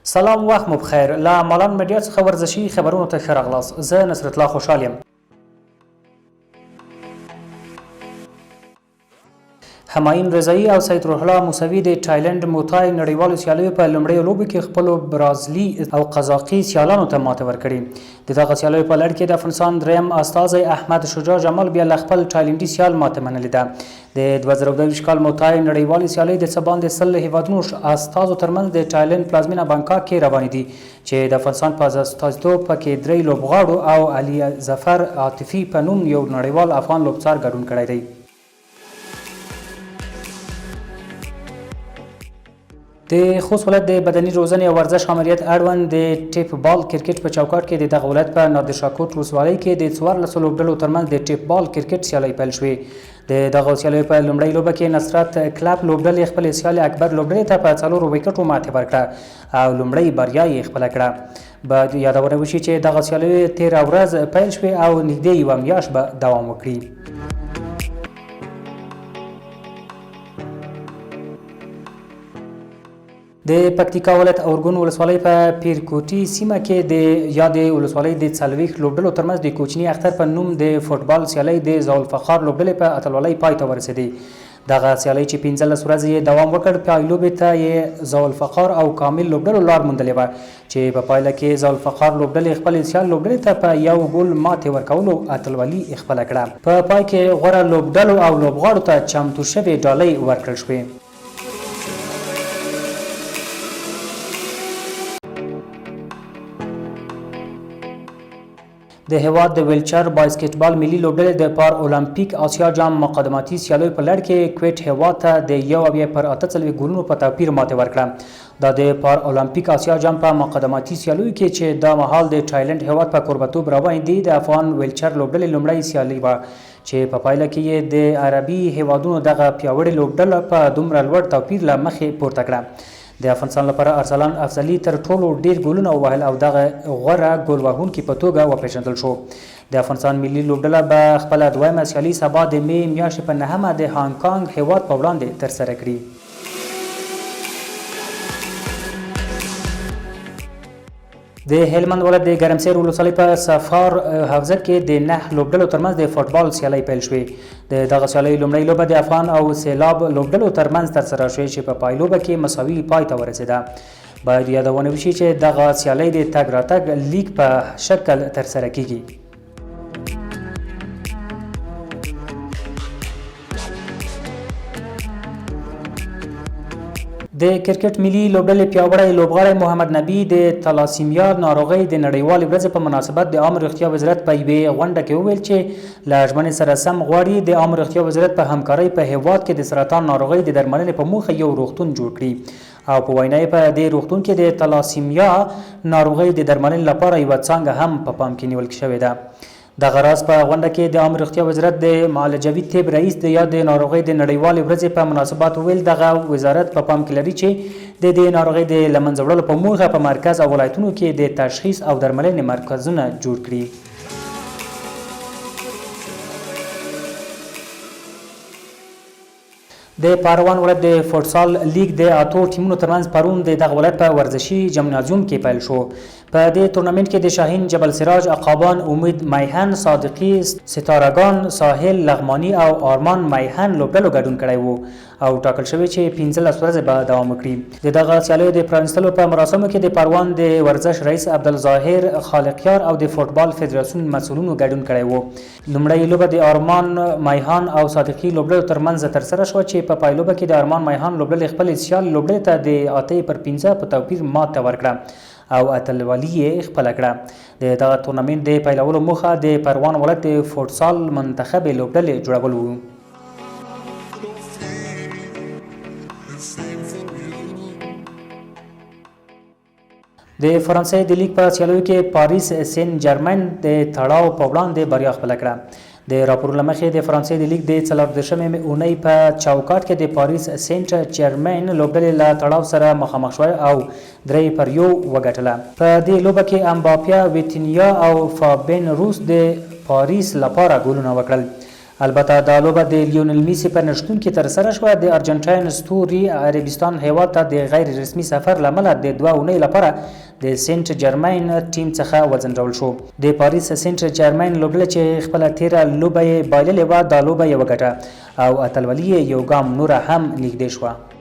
سلام وخت مو پخیر له مالان میډیا څخه ورزشي خبرونو ته ښه راغلاست زه نصرت الله خوشحال یم. همایون رضایي او سید روح الله موسوي د ټایلنډ موتای نړیوالو سیالیو په لومړیو لوبو کې خپلو برازلي او قزاقي سیالانو ته ماته ورکړې. د دغه سیالیو په لړ کې د افغانستان دریم استازی احمد شجاع جمال بیا له خپل ټایلنډي سیال ماته منلې ده. د 2022 کال موتای نړیوالې سیالۍ د څه باندې 100 هېوادونو استازو ترمنځ د ټایلنډ پلازمینه بانکاک کې روانې دي چې د افغانستان په استازیتوب پکې درې لوبغاړو او علي ظفر عاطفي په نوم یو نړیوال افغان لوبڅار ګډون کړی دی. د خوست ولایت د بدني روزنې او ورزش آمریت اړوند د ټیپ بال کرکټ په چوکاټ کې د دغه ولایت په نادر شاه کوټ ولسوالۍ کې د 14 لوبډلو ترمنځ د ټیپ بال کرکټ سیالۍ پیل شوې. د دغو سیالیو په لومړۍ لوبه کې نصرت کلب لوبډلې خپلې سیالې اکبر لوبډلې ته په څلورو ویکټو ماتې ورکړه او لومړۍ بریا یې خپله کړه. باید یادونه وشي چې دغه سیالۍ تېره ورځ پیل شوې او نږدې یوه میاشت به دوام وکړي. د پکتیکا ولایت اورګون ولسوالۍ په پیرکوټي سیمه کې د یادې ولسوالۍ د 40 لوبډلو ترمنځ د کوچني اختر په نوم د فوټبال سیالۍ د ذوالفقار لوبډلې په اتلولۍ پای ته ورسېدې. دغه سیالۍ چې 15 ورځې یې دوام وکړ، پایلوبې ته یې ذوالفقار او کامل لوبډلو لار موندلې وه چې په پایله کې ذوالفقار لوبډلې خپلې سیال لوبډلې ته په یو ګول ماتې ورکولو اتلولي خپله کړه. په پای کې غوره لوبډلو او لوبغاړو ته چمتو شوې ډالۍ ورکړل شوې. د هېواد د ویلچر بایسکټبال ملي لوبډلې د پار اولمپیک اسیا جام مقدماتي سیالیو په لړ کې کویټ هېواد ته د 71 پر 48 ګولونو په توپیر ماتې ورکړه. دا د پار اولمپیک اسیا جام په مقدماتي سیالیو کې چې دا مهال د ټایلنډ هېواد په کوربتوب روانې دي، د افغان ویلچر لوبډلې لومړۍ سیالي وه چې په پایله کې یې د عربي هېوادونو دغه پیاوړې لوبډله په دومره لوړ توپیر له مخې پورته کړه. د افغانستان لپاره ارسلان افضلي تر ټولو ډېر ګولونه ووهل او دغه غوره ګول وهونکي په توګه وپېژندل شو. د افغانستان ملي لوبډله به خپله دویمه سیالي سبا د مې میاشتې په نهمه د هانګ کانګ هېواد په وړاندې ترسره کړي. د هلمند ولایت د ګرمسیر ولسوالۍ په سفار حوزه کې د نه لوبډلو ترمنځ د فوټبال سیالۍ پیل شوې. د دغه سیالۍ لومړۍ لوبه د افغان او سیلاب لوبډلو ترمنځ ترسره شوې چې په پایلوبه کې مساوي پای ته ورسېده. باید یادونه وشي چې دغه سیالۍ د تګ راتګ لیګ په شکل ترسره کیږي. د کرکټ ملي لوبډلې پیاوړی لوبغاړی محمد نبي د تلاسیمیا ناروغۍ د نړیوالې ورځې په مناسبت د عامې روغتیا وزارت په یوې غونډه کې وویل چې له ژمنې سره سم غواړي د عامې روغتیا وزارت په همکارۍ په هېواد کې د سرطان ناروغۍ د درملنې په موخه یو روغتون جوړ کړي او په وینا یې په دې روغتون کې د تلاسیمیا ناروغۍ د درملنې لپاره یوه څانګه هم په پام کې نیول شوې ده. دغه راز په غونډه کې د عامې روغتیا وزارت د معالجوي طب رئیس د یادې ناروغۍ د نړیوالې ورځې په مناسبت وویل، دغه وزارت په پام کې لري چې د دې ناروغۍ د له منځه وړلو په موخه په مرکز او ولایتونو کې د تشخیص او درملنې مرکزونه جوړ کړي. د پاروان ولایت د فوټسال لیګ د اتو ټیمونو ترمنځ پرون د دغه ولایت په ورزشي جمنازیوم کې پیل شو. په دې تورنمنټ کې د شاهین جبل سراج، عقابان، امید میهن، صادقي، ستارهګان، ساحل، لغماني او آرمان میهن لوبډلو ګډون کړی وو او ټاکل شوې چې 15 ورځې به دوام وکړي. د دغه سیالیو د پرانیستلو په مراسمو کې د پروان د ورزش رئیس عبدالظاهر خالقیار او د فوټبال فدراسیون مسؤلینو ګډون کړی وو. لومړۍ لوبه د آرمان میهان او صادقي لوبډلو ترمنځ ترسره شوه چې په پایلوبه کې د آرمان میهان لوبډلې خپلې سیال لوبډلې ته د 8 پر 5 په توپیر ماته ورکړه او اتلولي یې خپله کړه. د دغه تورنمنټ د پیلولو موخه د پروان ولایت د فوټسال منتخبې لوبډلې جوړول وو. د فرانسې د لیګ په سیالیو کې پاریس سن جرمن د تړاو په وړاندې بریا خپله کړه. د راپورونو له مخې د فرانسې د لیګ د 34مې اونۍ په چوکاټ کې د پاریس سینټ جرمن لوبډلې له تړاو سره مخامخ شوه او 3 پر 1 وګټله. په دې لوبه کې امباپیا، ویتینیا او فابین روس د پاریس لپاره ګولونه وکړل. البته دا لوبه د لیونل میسي په نشتون کې ترسره شوه. د ارجنټاین ستوري عربستان هیواد ته د غیر رسمي سفر له امله د دوه اونیو لپاره د سینټ جرمین ټیم څخه وځنډول شو. د پاریس سینټ جرمین لوبډله چې خپله تیره لوبه یې بایللې وه، دا لوبه یې وګټه او اتلولي یې یو ګام نوره هم نږدې شوه.